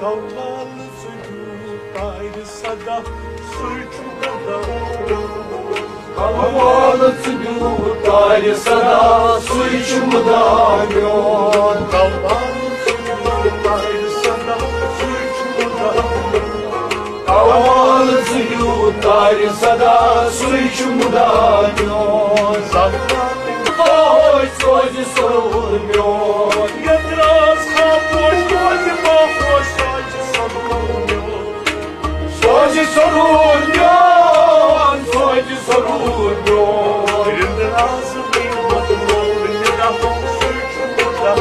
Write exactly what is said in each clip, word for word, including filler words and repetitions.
قوال ژٕ دیوٗ تارِ صدا، سُے چھُ خدا۔ قوال ژٕ دیوٗ تارِ صدا، سُے چھُ خدا میون۔ قوال ژٕ دیوٗ تارِ صدا، سُے چھُ خدا۔ قوال ژٕ دیوٗ تارِ صدا، سُے چھُ خدا میون۔ زمانہٕ پوش سوزِ سرور میون۔ یتھ راز خاموش سوزِ باخوش سوزِ سرور میون۔ سوزِ سرور میون، سوزِ سرور میون۔ رِند راز مےٚ مطلوب نِدا، سُے چھُ خدا۔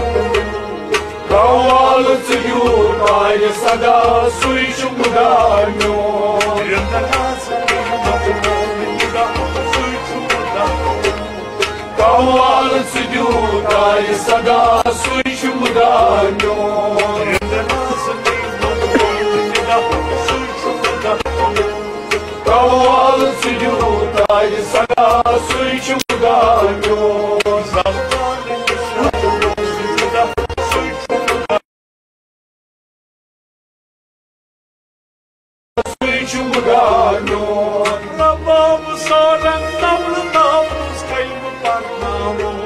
قوال ژٕ دیوٗ تارِ صدا، سُے چھُ خدا میون۔ رِند راز مےٚ مطلوب نِدا، سُے چھُ خدا۔ قوال ژٕ دیوٗ تارِ صدا، سُے چھُ خدا میون۔ قوال ژٕ دیوٗ تارِ صدا، سُے چھُ خدا میون۔ سُے چھُ خدا میون۔ رباب سارنگ طبلہٕ تاوُس کلمہٕ پرناوُن۔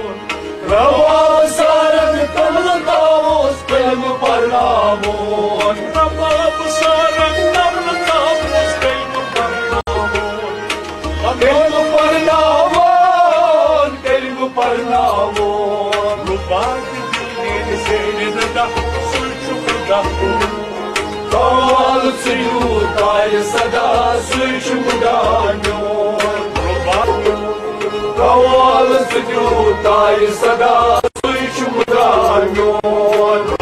رباب سارنگ طبلہٕ تاوُس کلمہٕ پرناوُن۔ رباب سارنگ طبلہٕ تاوُس کلمہٕ پرناوُن۔ کلمہٕ پرناوُن، کلمہٕ پرناوُن۔ رباب دِل ییٚلہِ زینہِ نہٕ دَہ، سُے چھُ خدا۔ قوال ژٕ دیوٗ تارِ صدا، سُے چھُ خدا میون۔ قوال ژٕ دیوٗ تارِ صدا، سُے چھُ خدا میون۔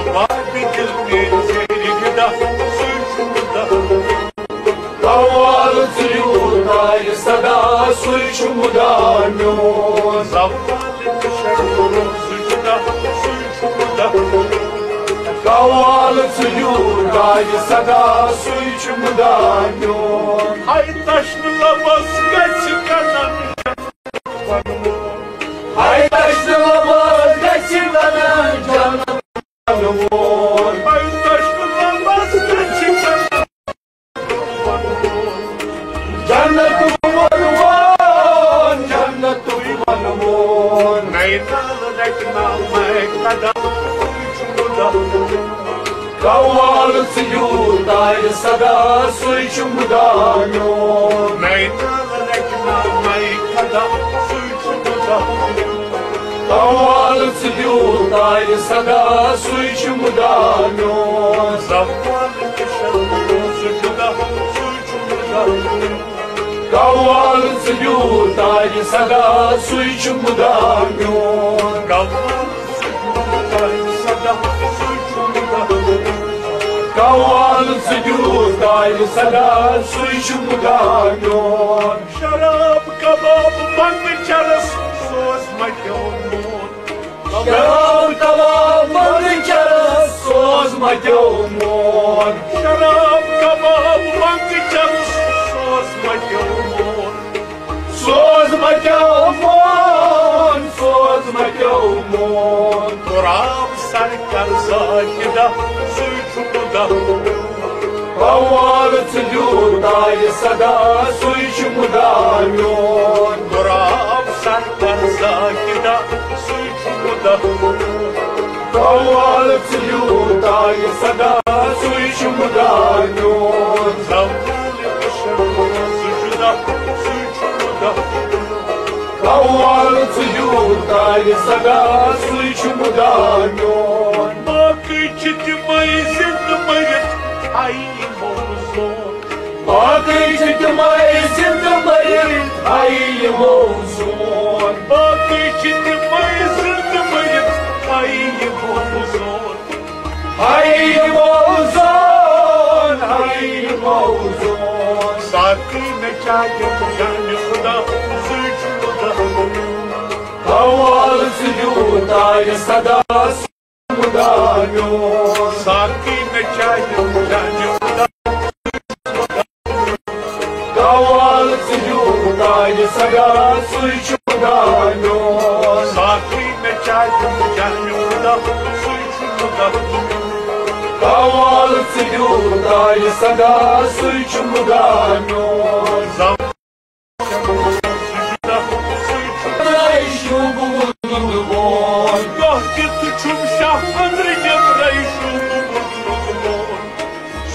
قوال ژٕ دیوٗ تارِ صدا، سُے چھُ خدا میون۔ قوال ژٕ دیوٗ تارِ صدا، سُے چھُ خدا میون۔ ہاے تشنہٕ لبس گژھِ کنن جنت ونوُن۔ ہاے تشنہٕ لبس گژھِ کنن جنت ونوُن۔ ہاے تشنہٕ لبس گژھِ کنن جنتُک وَنوُن، جنتُک وَنوُن۔ نَے نالہٕ رَٹہِ ناو مَے قدم، سُے چھُ خدا۔ قوال ژٕ دیوٗ تارِ صدا، سُے چھُ خدا میون۔ نَے نالہٕ رَٹہِ ناو مَے قدم، سُے چھُ خدا۔ قوال ژٕ دیوٗ تارِ صدا، سُے چھُ خدا میون۔ زوال تہٕ شل، سُہ جُدا، سُے چھُ خدا۔ قوال ژٕ دیوٗ تارِ صدا، سُے چھُ خدا میون۔ قوال ژٕ دیوٗ تارِ صدا، سُے چھُ خدا۔ قوال ژٕ دیوٗ تارِ صدا، سُے چھُ خدا میون۔ شراب کباب بنٛگہٕ چرس، سوز مَتیو مون۔ شراب کباب بنٛگہٕ چرس، سوز مَتیو مون۔ شراب کباب بنٛگہٕ چرس، سوز مَتیو مون۔ سوز مَتیو مون، سوز مَتیو مون۔ قرآن سرکار زاہدہ، سُے چھُ خدا۔ قوال ژٕ دیوٗ تارِ صدا، سُے چھُ خدا میون۔ قرآن سرکار زاہدہ، سُے چھُ خدا۔ قوال ژٕ دیوٗ تارِ صدا، سُے چھُ خدا میون۔ زوال تہٕ شل، سُہ جُدا، سُے چھُ خدا۔ قوال ژٕ دیوٗ تارِ صدا، سُے چھُ خدا میون۔ باقٕے چھِ تِمَے زِندٕ مٔرِتھ، ہاے یِمو زون۔ باقٕے چھِ تِمَے زِندٕ مٔرِتھ، ہاے یِمو زون۔ باقٕے چھِ تِمَے زِندٕ مٔرِتھ، ہاے یِمو زون۔ ہاے یِمو زون، ہاے یِمو زون۔ ساقی مےٚ چاے دِ جانِ خدا، سُے چھُ خدا۔ قوال ژٕ دیوٗ تارِ صدا، خدا میون۔ ساقی مےٚ چاے دِ جانِ خدا۔ قوال ژٕ دیوٗ تارِ صدا، سُے چھُ خدا میون۔ ساقی مےٚ چاے دِ جانِ خدا، سُے چھُ خدا۔ حوالہٕ ژٕ دیُت آیہِ صدا، سُے چھُ مُدا میون۔ زم-، سُے چھُ بُلُنٛد بون۔ دۄہ کیُتھ چھُم شاہ أنٛدرٕ نیٚبرَے شوٗبہٕ بُلُنٛد بون۔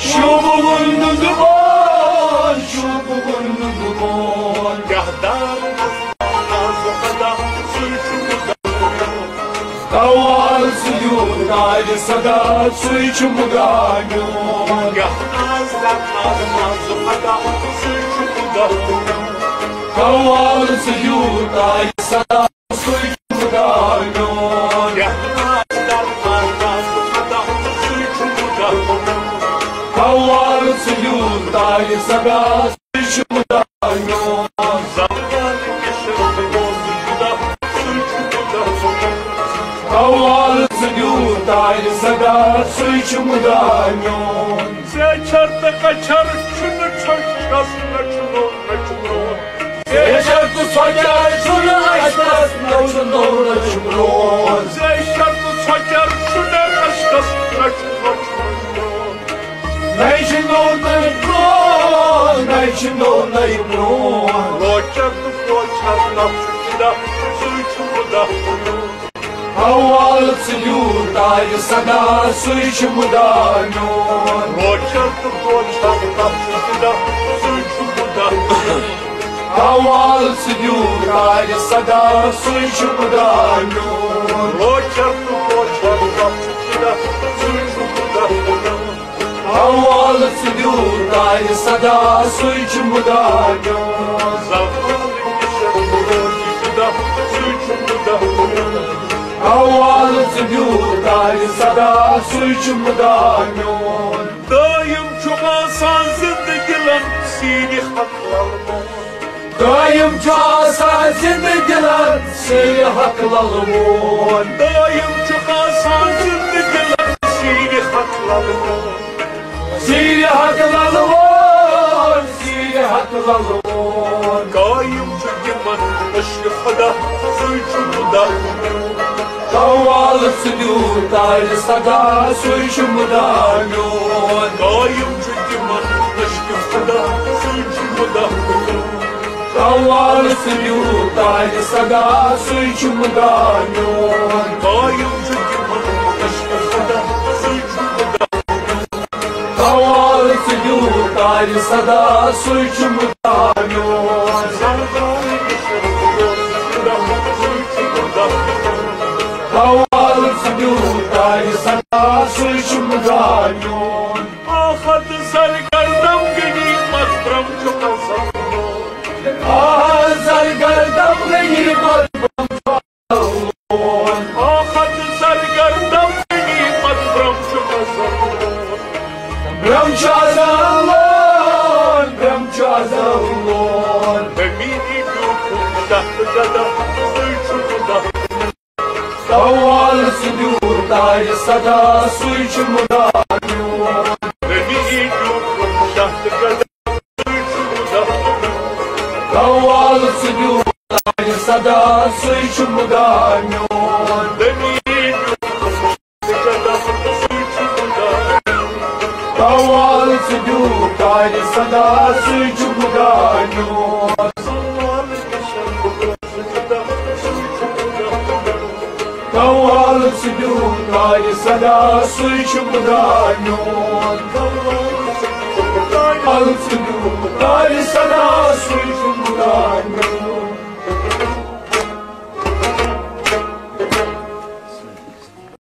شوٗبہٕ بُلُنٛد بون، شوٗبہٕ بُلُنٛد بون۔ کیٛاہ دار ناز خدا، سُے چھُ مُدا میون۔ قوال ژٕ دیُت آیہِ صدا، سُے چھُ مُدا میون۔ یَتھ ناز در ناز منٛز خدا، سُے چھُ مُدا میون۔ قوال ژٕ دیُت آیہِ صدا، سُے چھُ مُدا میون۔ یَتھ ناز در ناز منٛز خدا، سُے چھُ مُدا میون۔ قوال ژٕ دیُت آیہِ صدا، سُے چھُ مُدا میون۔ زنگار کِس روزٕ جُدا، سُے چھُ مُدا میون۔ قوال ژٕ دیُت آیہِ صدا، سُے چھُ مُدا میون۔ زیچھر تہٕ کچھر چھُنہٕ چھۄچھرس، نہ چھُ نوٚو، نہ چھُ پرٛون۔ زیچھر تہٕ ژھۄچھر چھُنہٕ اَسہِ، نہ چھُ نوٚو، نہ چھُ پرٛون۔ زیچھر تہٕ ژھۄچھر چھُنہٕ اَسہِ، نہ چھُ نوٚو، نہ چھُ پرٛون۔ نَے چھُ نوٚو، نَے پرٛون، نَے چھُ نوٚو، نَے پرٛون۔ لوچر تہٕ پوچر، نہ چھُ جُدا، سُے چھُ مُدا میون۔ حوالہٕ ژٕ دیُت آیہِ صدا، سُے چھُ مُدا میون۔ لوچر تہٕ پوچر، نہ چھُ جُدا، سُے چھُ مُدا میون۔ حوالہٕ ژٕ دیُت آیہِ صدا، سُے چھُ مُدا میون۔ لوچر تہٕ پوچر، نہ چھُ جُدا، سُے چھُ مُدا میون۔ حوالہٕ ژٕ دیُت آیہِ صدا، سُے چھُ مُدا میون۔ زوال کِس روزٕ جُدا، سُے چھُ مُدا میون۔ حوالہٕ ژٕ دیُت آیہِ صدا، سُے چھُ مُدا میون۔ دٲیِم چھُ آسان زِندٕ دِلن سیٖرِ حق للمون۔ دٲیِم چھُ آسان زِندٕ دِلن سیٖرِ حق للمون۔ دٲیِم چھُ آسان زِندٕ دِلن سیٖرِ حق للمون۔ سیٖرِ حق للمون، سیٖرِ حق للمون۔ قٲیِم چھُ تِمن عشقِ خدا، سُے چھُ مُدا میون۔ قوال ژٕ دیُت آیہِ صدا، سُے چھُ مُدا میون۔ قٲیِم چھُ تِمن عشقِ خدا، سُے چھُ مُدا میون۔ قوال ژٕ دیُت آیہِ صدا، سُے چھُ مُدا میون۔ قٲیِم چھُ تِمن عشقِ خدا، سُے چھُ مُدا میون۔ قوال ژٕ دیُت آیہِ صدا، سُے چھُ مُدا میون۔ قوال ژٕ دیُت آیہِ صدا، سُے چھُ مُدا میون۔ آفت سرگردم غنیمت برم چھُ قسم۔ آ، سرگردم غنیمت برم چھُ قسم۔ آفت سرگردم غنیمت برم چھُ قسم۔ برم چھُ ازل لون، برم چھُ ازل لون۔ غمیٖری دیُت تتھ قدم، سُے چھُ مُدا۔ قوال ژٕ دیُت آیہِ صدا، سُے چھُ مُدا میون۔ غمیٖری دیُت تتھ قدم، سُے چھُ مُدا۔ قوال ژٕ دیُت آیہِ صدا، سُے چھُ مُدا میون۔ غمیٖری دیُت قوال ژٕ دیُت آیہِ صدا، سُے چھُ مُدا میون۔ قوال ژٕ دیُت آیہِ صدا، سُے چھُ مُدا میون۔ قوال ژٕ دیُت آیہِ صدا،